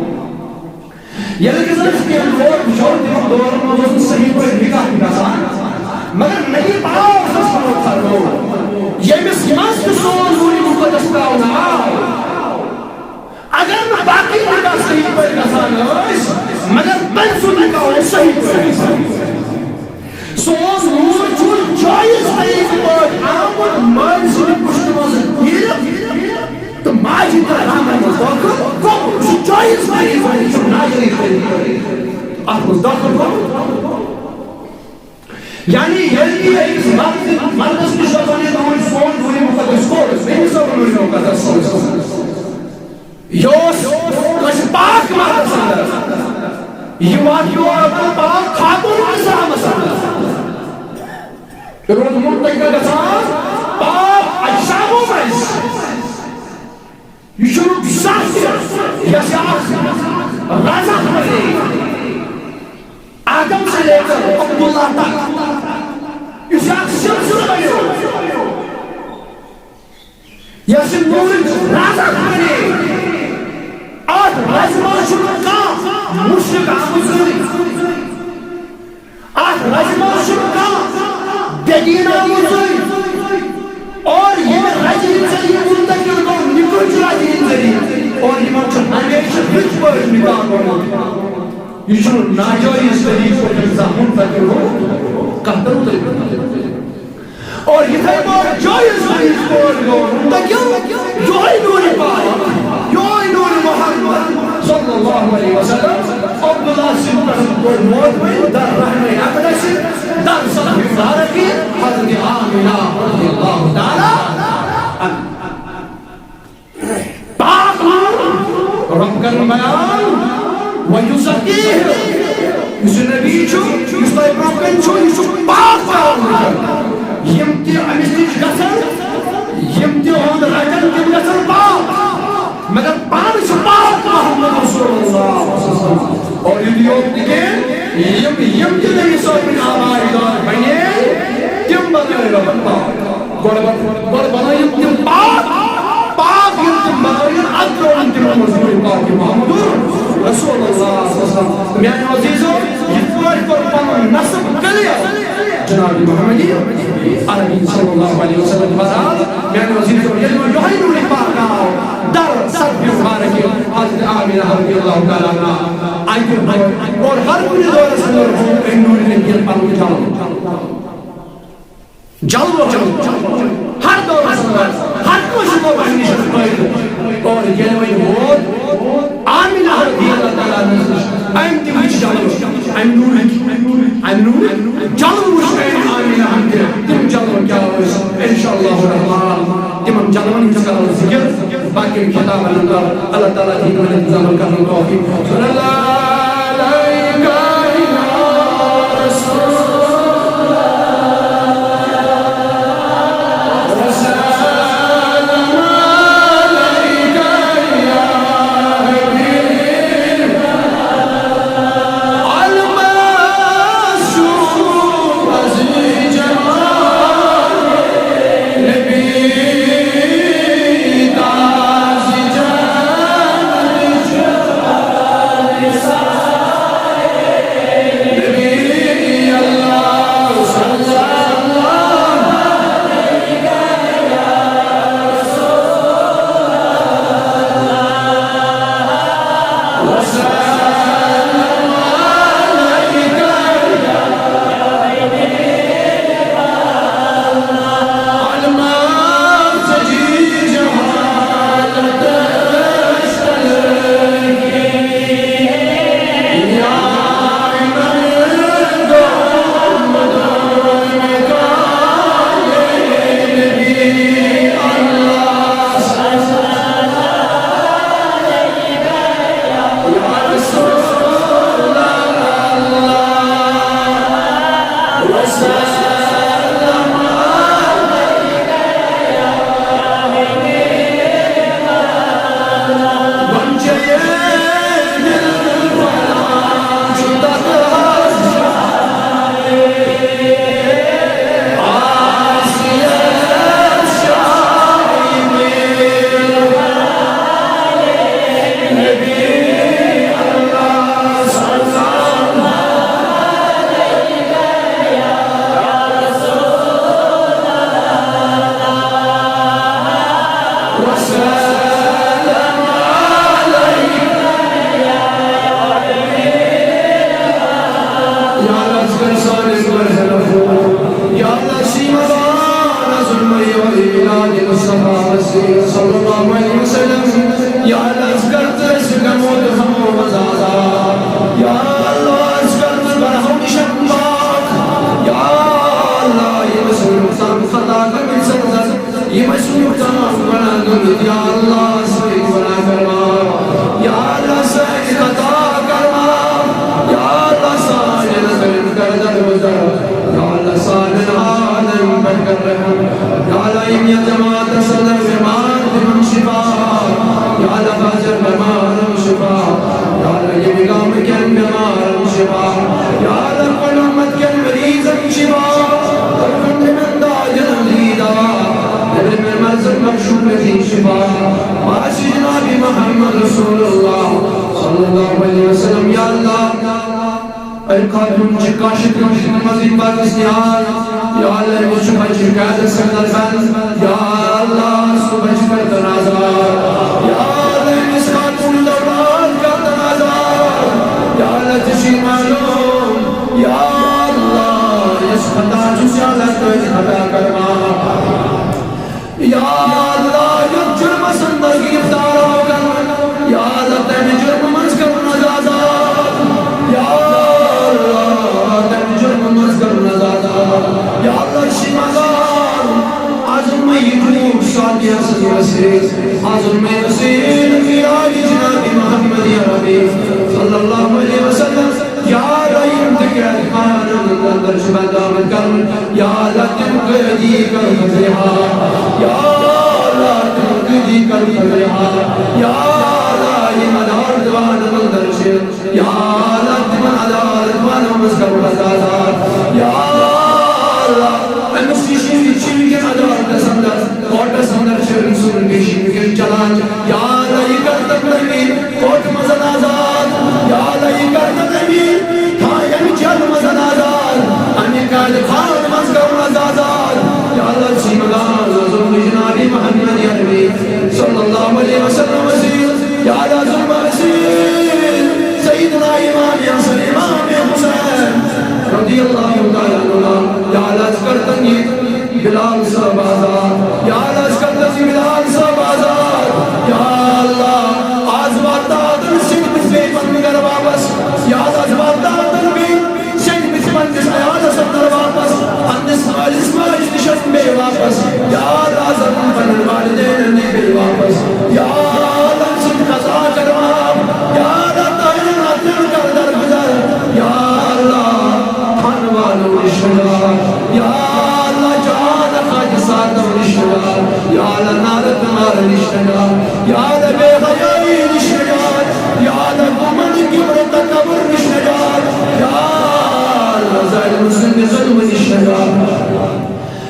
ییٚلہِ کہِ زَن أسۍ کینٛہہ لوٗکھ وٕچھو، تِمَن دورَن منٛز اوس نہٕ صحیح پٲٹھۍ نِکاح تہِ گژھان، مگر نبی پاک صلی اللہ علیہ وسلم فرموو، ییٚمِس منٛز تہِ سون نوٗرِ مُقدس ترٛاونہٕ آو، اگر نہٕ باقٕے نِکاح صحیح پٲٹھۍ گژھان ٲسۍ، مگر تٔمۍ سُنٛد نِکاح اوس صحیح پٲٹھۍ گژھان۔ سون نوٗر چھُ جٲیِز طریٖقہٕ پٲٹھۍ آمُت مٲلۍ سٕنٛدِ پُشتہٕ منٛزٕ نیٖرِتھ تہٕ ماجہِ تہٕ رحمن منٛز دٲخٕل گوٚمُت۔ سُہ جٲیِز طریٖقہٕ پٲٹھۍ، یہِ چھُنہٕ ناجٲیِز طریٖقہٕ پٲٹھۍ اَتھ منٛز دٲخٕل گوٚمُت۔ یعنی ییٚلہِ تہِ أکِس مردٕ، مردَس نِش دَپان یہِ نوٗرِ سون نوٗرِ مُقدس کوٚر، تٔمِس آو نوٗرِ مُقدس سوزُن۔ یہِ اوس کٲنٛسہِ پاک مردَس اندر۔ یہِ واقعہٕ اوس پاک خاتوٗن علیہ السلامَس اندر۔ روٗد منتقل گژھان پاک اجسامو منٛز۔ یہِ چھُنہٕ زانٛہہ تہِ یۄس یہِ اکھ رازا بنے۔ آدم سے لے کر عبداللہ تک یُس یہِ اکھ سلسلہٕ بنیو، یۄس یہِ نوٗرٕچ رازا بنے، اَتھ رازِ منٛز چھُنہٕ کانٛہہ مُشرِک آمُت زٕہٕنۍ۔ اَتھ رازِ منٛز چھُنہٕ کانٛہہ بے دیٖن آمُت زٕہٕنۍ۔ اور ییٚمہِ رازِ ہِنٛدۍ ذٔریعہٕ منتقل گوٚو، نِکہٕ چھُ رازِ ہِنٛدۍ ذٔریعہٕ۔ اور یِمن چھُ ہمیشہٕ رٕتۍ پٲٹھۍ نِکاح گوٚمُت۔ یہِ چھُنہٕ ناجٲیِز طریٖقہٕ پٲٹھۍ زانٛہہ منتقل گوٚمُت، کانٛہہ تہِ منتقل گوٚمُت۔ اور یِتھَے پٲٹھۍ جٲیِز طریٖقہٕ پٲٹھۍ گوٚو منتقل یِہوٚے نوٗرِ پاک، یِہوٚے نوٗرِ محمد صلی اللہ علیہ وسلم۔ عبداللہ سٕنٛدِ پٮ۪ٹھ کوٚر موت وۄنۍ در رحمِ اقدس، در صدرِ مبارک حضرت آمینہ رضی اللہ تعالیٰ عنہا۔ پاک نوٗر، رۄب کرن بیان، وَیُزَکِّیہُ، یُس یہِ نبی چھُ، یُس تۄہہِ برونٛہہ کنہِ چھُ، یہِ چھُ پاک کران لُکن۔ یِم تہِ أمِس نِش گژھن، یِم تہِ یِہُنٛد رٹن، تِم گژھن پاک۔ مگر پانہٕ چھُ پاک محمد رسول اللہ۔ اور یُتُے یوت نہٕ کینٛہہ، یِم، یِم تہِ نبی صٲبٕنۍ آبائی دار بنے، تِم بنٲے رۄبن پاک۔ گۄڈٕ بن-، گۄڈٕ بنٲیِن تِم پاک، پاک ییٚلہِ تِم بنٲیِن، اَدٕ ترٛٲوِن تِمن منٛز نوٗرِ پاک محمد رسول اللہ صلی اللہ علیہ وسلم۔ میانیو عزیزو، یِتھ پٲٹھۍ کوٚر پنُن نسب clear جناب محمد عربی صلی اللہ علیہ وسلم۔ بہرحال، میانیو عزیزو، ییٚلہِ وۄنۍ یِہوٚے نوٗرِ پاک آو در صدرِ مبارک حضرت آمینہ رضی اللہ تعالیٰ عنہا، اَتہِ اور ہر کُنہِ دورس اندر ہوو أمۍ نوٗرِ نبیَن پنُن جلوٕ۔ جلوٕ، جلوٕ، ہر دورس اندر، ہر کٲنٛسہِ گوٚو اَمہِ نِش فٲیدٕ۔ اور ییٚلہِ وۄنۍ ووت آمینہ رضی اللہ تعالیٰ عنہَس نِش، أمۍ تہِ وٕچھ جلوٕ، اَمہِ نوٗرٕکۍ، اَمہِ نوٗرٕکۍ جلوٕ وٕچھ أمۍ آمینہ ہن تہِ۔ تِم جلوٕ کیٛاہ ٲسۍ؟ انشاءاللہ الرحمن تِمن جلون ہٕنٛز کرو ذکر، باقین خطابن اندر۔ اللہ تعالیٰ دِیہِ تِمن انتظامن کرنُک توفیق۔ صلی اللہ علیہ یا رسول اللہ۔ یا اللہ، سانٮ۪ن حالن پٮ۪ٹھ کر رحم۔ یا اللہ، یِم یَتھ جماعتس اندر بیمار، تِمن شفا۔ یا اللہ، بہٕ حظ چھُس بیمارن شفا۔ یا اللہ، ییٚمہِ گامہٕ کٮ۪ن بیمارن شفا۔ یا اللہ، کۄلہِ احمد کٮ۪ن مریضن شفا۔ تہٕ کُن تِمن دادٮ۪ن دی دوا۔ نیٚبرِمٮ۪ن مرضن منٛز شُکر دی شفا۔ باسہِ جناب محمد رسول اللہ صلی اللہ علیہ وسلم۔ یا اللہ، اے خاتون چھِ کاشہِ کٲشِر منٛز یہِ پَتہٕ نیاز۔ یا اللہ، أمِس چھُ بَچہِ قیدَس اندر بند۔ یا اللہ، سُہ بَچہِ کر تَن آزاد۔ یا اللہ، أمِس خاتون اولاد کر تَن آزاد۔ یا اللہ، ژےٚ چھُے معلوم۔ یا اللہ، یۄس خطا چھُس، یا اللہ، تٔمۍ خطا کر معاف۔ یا اللہ، یتھ جرمس اندر گرفتار آو کرنہٕ، یا اللہ، تمہِ جرمہٕ منٛز کرُن آزاد۔ یا اللہ، تمہِ جرمہٕ منٛز کرُن آزاد۔ یا اللہ، چھِ منگان، از اوٚن مےٚ یہِ ٹوٗٹھ ساتھ یس وسیٖلہٕ، از اوٚن مےٚ وسیٖلہٕ معراج جناب محمد عربی صلی اللہ علیہ وسلم۔ یا اللہ، یِم تہِ قید خانن اندر چھِ بند آمٕتۍ کرنہٕ، یا اللہ، تِم قٲدی کر رہا۔ یا اللہ، تِم قٲدی کر رہا۔ یا اللہ، یِم عدالت دیوانن اندر چھِ، یا اللہ، تِمن عدالت دیوانن منٛز کر آزاد۔ یا اللہ، أمِس نِش یِم چھِ وٕنکٮ۪ن عدالتس اندر، کورٹس اندر چھِ أمۍ سُنٛد پیش وٕنکٮ۪ن چلان۔ یا اللہ، یہِ کر تبدیٖلی کورٹ منٛز آزاد۔ یا اللہ، یہِ کر تبدیٖلی تھا ییٚمہِ جیل منٛز آزاد، اَمہِ قید خانہٕ منٛز کر آزاد۔ یا اللہ، چھِ منگان حضور جناب محمد عربی صلی اللہ علیہ وسلم وسیلہٕ۔ یا اللہ، حضور وسیلہٕ سیدنا امام حسن، امام حسین رضی اللہ تعالیٰ عنہ۔ یا اللہ، کر تنگی بلال صاحب آزاد۔ یا اللہ، از کر تنگی بلال صاحب آزاد۔ یا اللہ، از واتناوتن سیدِ مصطفیٰ پنُن گرٕ واپس۔ یا اللہ، از واتناوتن بیٚیہِ سیدِ مصطفیٰ پننِس عیالس اندر واپس، پننِس مٲلِس ماجہِ نِش بیٚیہِ واپس۔ یا اللہ، از پننٮ۪ن والدینن نِش بیٚیہِ واپس۔ یا اللہ، سُہ قضا کر معاف۔ یا اللہ، تہنٛدٮ۪ن راتن کر درگزر۔ یا اللہ، تھانہٕ والو نِش نجات۔ یا اللہ، جان خاکِ ساتو نِش نجات۔ یا اللہ، نارٕ تہٕ مارٕ نِش نجات۔ یا اللہ، بے حیائی نِش نجات۔ یا اللہ، گُمنٛڈ کِبر تکبر نِش نجات۔ یا اللہ، ظالم سٕنٛدِ ظلمہٕ نِش نجات۔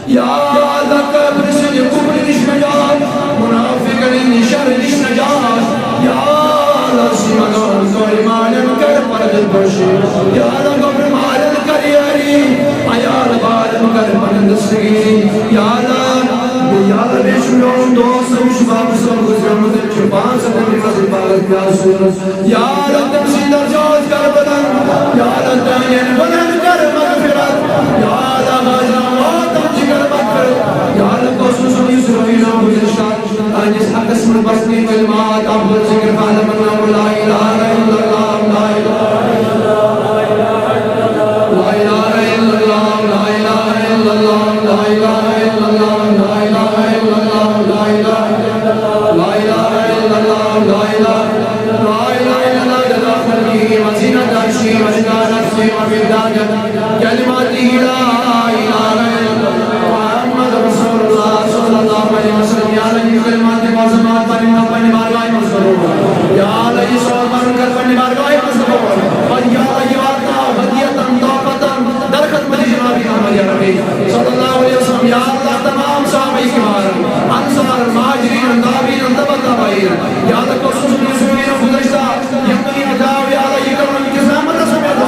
یا اللہ، کافر سٕنٛدِ کفر نِش نجات، منافقن ہٕنٛدِ شر نِش نجات۔ یا اللہ، سیمگان کورِ مالٮ۪ن کر پردٕ پوشی۔ یا اللہ، گوٚبرِ مالٮ۪ن کر یٲری، عیال بالن کر پنن دستگیری۔ یا اللہ، یا اللہ، بیٚیہِ چھُ میون دوست، یُس بابہٕ صٲب گُزریومُت چھُ، پانٛژھ ہتھ رۄپیہِ منٛز عبادت کیٛاہ سوٗز۔ یا اللہ، تٔمۍ سٕنٛدۍ درجات کر بلند۔ یا اللہ، تہنٛدٮ۪ن گۄنہن کر مغفرت۔ یا اللہ، غازی واتن تہِ کر مغفرت۔ یا اللہ، خصوصاً یُس روزانہ گُزشتہ تہنٛدِس حقس منٛز بسنی کلمات افضل ذکر فعل من لا الہ الا اللہ، لا الہ الا اللہ، لا الہ الا اللہ، لا الہ الا اللہ، لا الہ الا اللہ، لا الہ الا اللہ، لا الہ الا اللہ، لا الہ الا اللہ، لا الہ الا اللہ، لا الہ الا اللہ، لا الہ الا اللہ، عدد خلقہ و زینت عرشہ و رضا نفسہ و مداد کلماتہ، لا الہ الا اللہ، محمد رسول اللہ صلی اللہ علیہ وسلم۔ یا اللہ، یہِ کلمات معظمات پننہِ، پننہِ بارگاہہِ منٛز قبول۔ یا اللہ، یہِ سوال پرُن کر پننہِ بارگاہہِ منٛز قبول۔ اور یا اللہ، یہِ واتناو ہدیتن، تحفتن، درخدمت جناب محمد عربی صلی اللہ علیہ وسلم۔ یا اللہ، تمام صحابہ کرام، انصار، مہاجرین، تابعین، تبع تابعین۔ یا اللہ، خصوصاً یُس میون گُزشتہ یِم دُنیا درٛاو، یا اللہ، یہِ کَرُن أمۍ کِس رحمتس سُمبِتھ،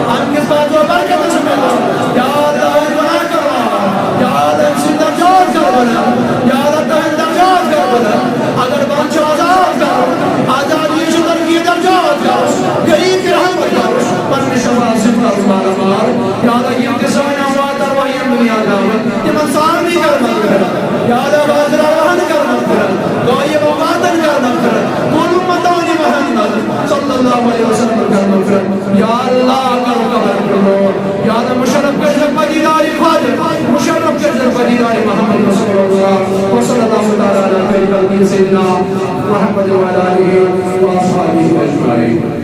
أمۍ کِس فضل و برکتس سُمبِتھ۔ یا اللہ، أمۍ گۄناہ کَرو، یا اللہ، أمۍ سٕنٛدۍ درجات کَر بُلند۔ یا اللہ، تُہٕنٛدۍ درجات کَر بُلند۔ اگر بنٛد چھُ آزاد کَرُن، آزادی چھُ ترقی درجات کَرُن، غریب تہِ رحمت کَرُن، پننہِ شفاعت سۭتۍ کَرُن مارا مار۔ یا اللہ، یِم تہِ سٲنۍ اموات ارواح یِم دُنیا درٛامٕتۍ، تِمن سارنٕے کَر مغفرت۔ یا اللہ، بازراوہن کر مغفرت، غائب اوقاتن کر مغفرت، کل امتان محمد صلی اللہ علیہ وسلم کر مغفرت۔ یا اللہ، کر قبر پر نور۔ یا اللہ، مشرف کر زر پدیدار خواجہ، مشرف کر زر پدیدار محمد رسول اللہ۔ وصلی اللہ تعالی علی خیر خلقہ سیدنا محمد وعلی آلہ واصحابہ اجمعین۔